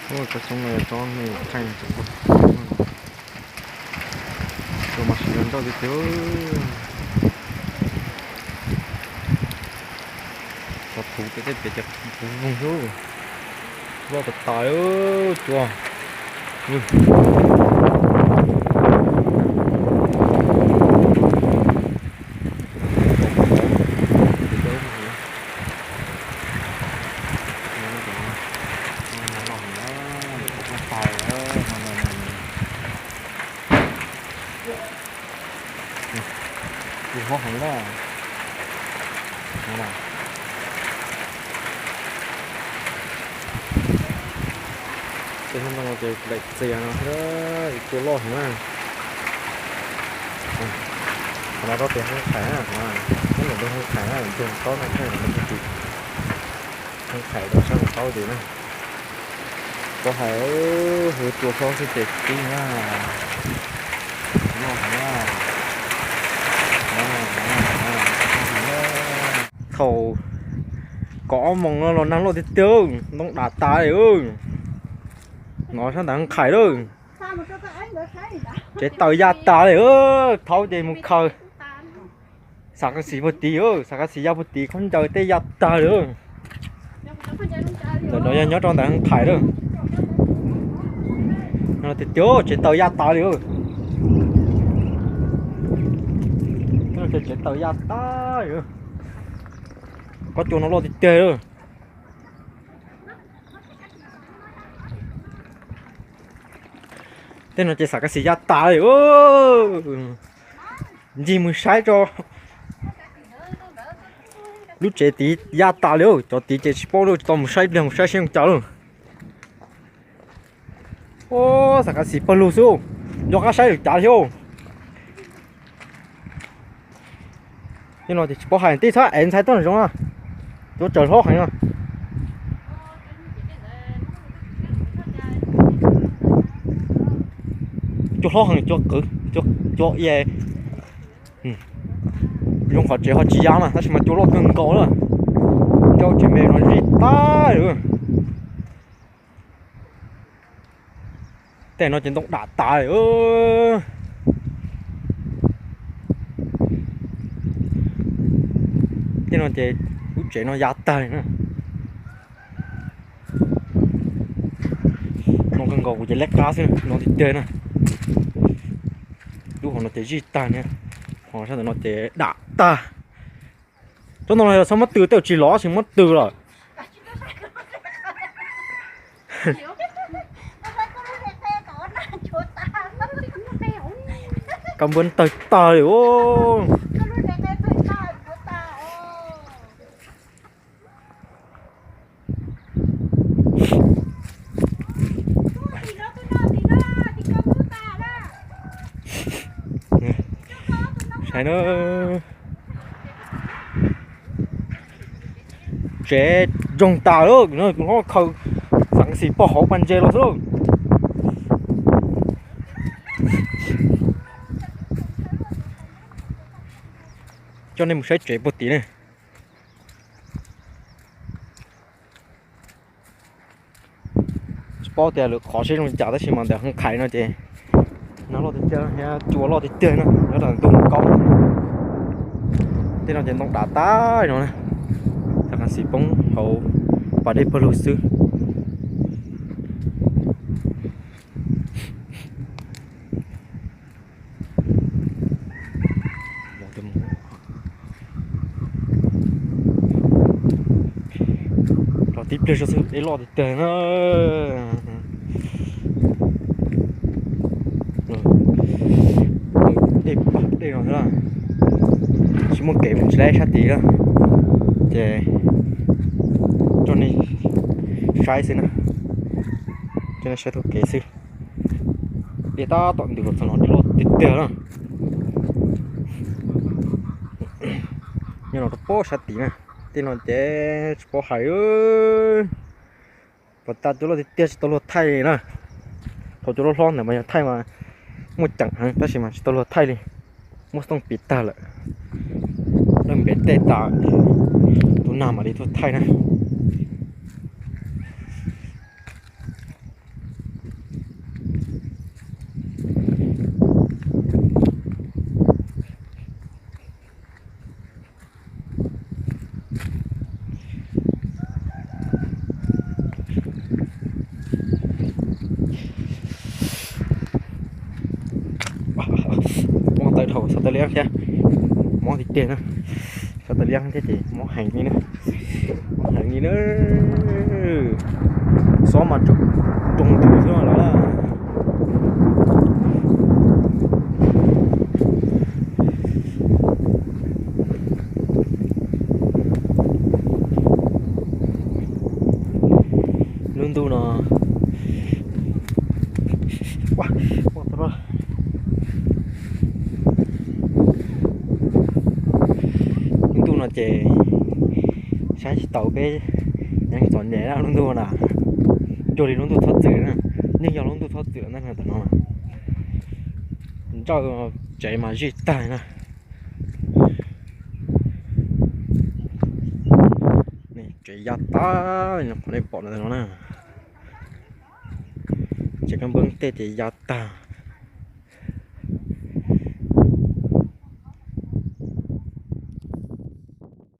Cov xyoob no yog tsob me thaij no tseem ua, ua mas siv zog ncauj tiag tiag. Cov thuv pem tej pem ces puv voog xwb. Loj tas tas cua. Ua hlob heev na. Tej hnub no ces daim txias no thiab, cua loj heev na. Qhov no rau tias hoob khais na, qhov no, hnub no hoob khais na, ntug taub no thiaj li hoob khais rau sab hauv taub ces na. Tau hais, hu cua hlob xwb ces tib na. Thaum kaum ob moos no los nag loj tiag tiag, ntoo dam tas li. No sab ntawd hoob khais lawm. Tsev taws ya tas li, thaub ces mus khaws. Xam kas xis puag tid, xam kas xis ya puag tid, khaub ncaws tej ya tag li. Ntawm no yog nyob rau ntawm hoob khais lawm. Tiag tiag, tsev taws ya tas li. Tsev taws ya tas li. Kob cua no loj tiag tiag li. Tej no ces xam kas xis ya tas li. Ncig mus saib tso. Lub tsev tid ya tas li, cov tid ces tsis paub li, tsis tau mus saib ib pliag, mus saib seb ua cas lawm. Ua, xam kas xis pawg lug xwb, nco qab saib lwm cav thiab. Tej no ces tsis paub hais, tib txhob ev ntxhais tuaj nram zoov na, cua tsaws hlob heev no. Cua hlob heev, cua qwv, cua ia. Zoo qhov tsev ho tsis ya mas tab sis mas cua loj kawg nkaus na. Ncauj tsev me no zij tag li. Tej no ces ntoo dam tas li. Tej no ces lub tsev no ya tag li na. No kawg nkaus kuv ces leb qab xwb, no tiag tiag na. Lub hauv no ces zij tag na, ho sab ntawm no ces dam tag. Tsob ntoo no yog txhob muab tws, tej zaum tsis lov tsis muab tws lawm. Kab npua tawg tag li. Saib na, tsev ntsoog tas lawm, kuv hlob khaws xam kas xis pog hauv pas ntses los xwb. Coj nej mus saib tsev puag tid ne. Tsis paub tias lawv qhov seb zoo li cas tab sis mas ntawm hoob khais no ces nag loj tiag tiag thiab cua loj tiag tiag na, nyob rau ntug kaub. Tej no ces ntoo dav tag no na, xam kas xis poob hauv pas dej pawg lug xwb. Los tib pliag zog xwb dej loj tiag tiag na. Dej pag dej no xwb na, tsis muaj kev mus tsis laib sab tid na, ces coj nej saib xwb na, coj nej saib taug kev xwb. Dej tab tom ntws los txog no dej loj tiag tiag na. Nyob no rau pem sab tid na, tej no ces tsis paub hais. Puas tas cua loj tiag tiag tsis tau luag thaij li na. Thaum cua loj hlob ntawd mas yog thaij mas muaj ceem heev tab sis mas tsis tau luag thaij li, muab xov tooj piv tag lawm. Lawv npej tej tas, tus nag mam li tuaj thaij na. Xov tas liab thiab, mob tiag tiag na. Xov tas liab thiab ces mob heev li na, mob heev li na. Xob mas tseem roog ntws xwb lawm. Lub ntuj no, lub ntuj no ces saib tsis taus peb, yeej txom nyem na lub ntuj na. Cuag li lub ntuj txhob txwm na, yeej yog lub ntuj txhob txwm na tam no. Ntsaj tsev mas zij tag na. Tsev ya tag li qhov nej pom no na. Tsev kab npab tej ces ya tag.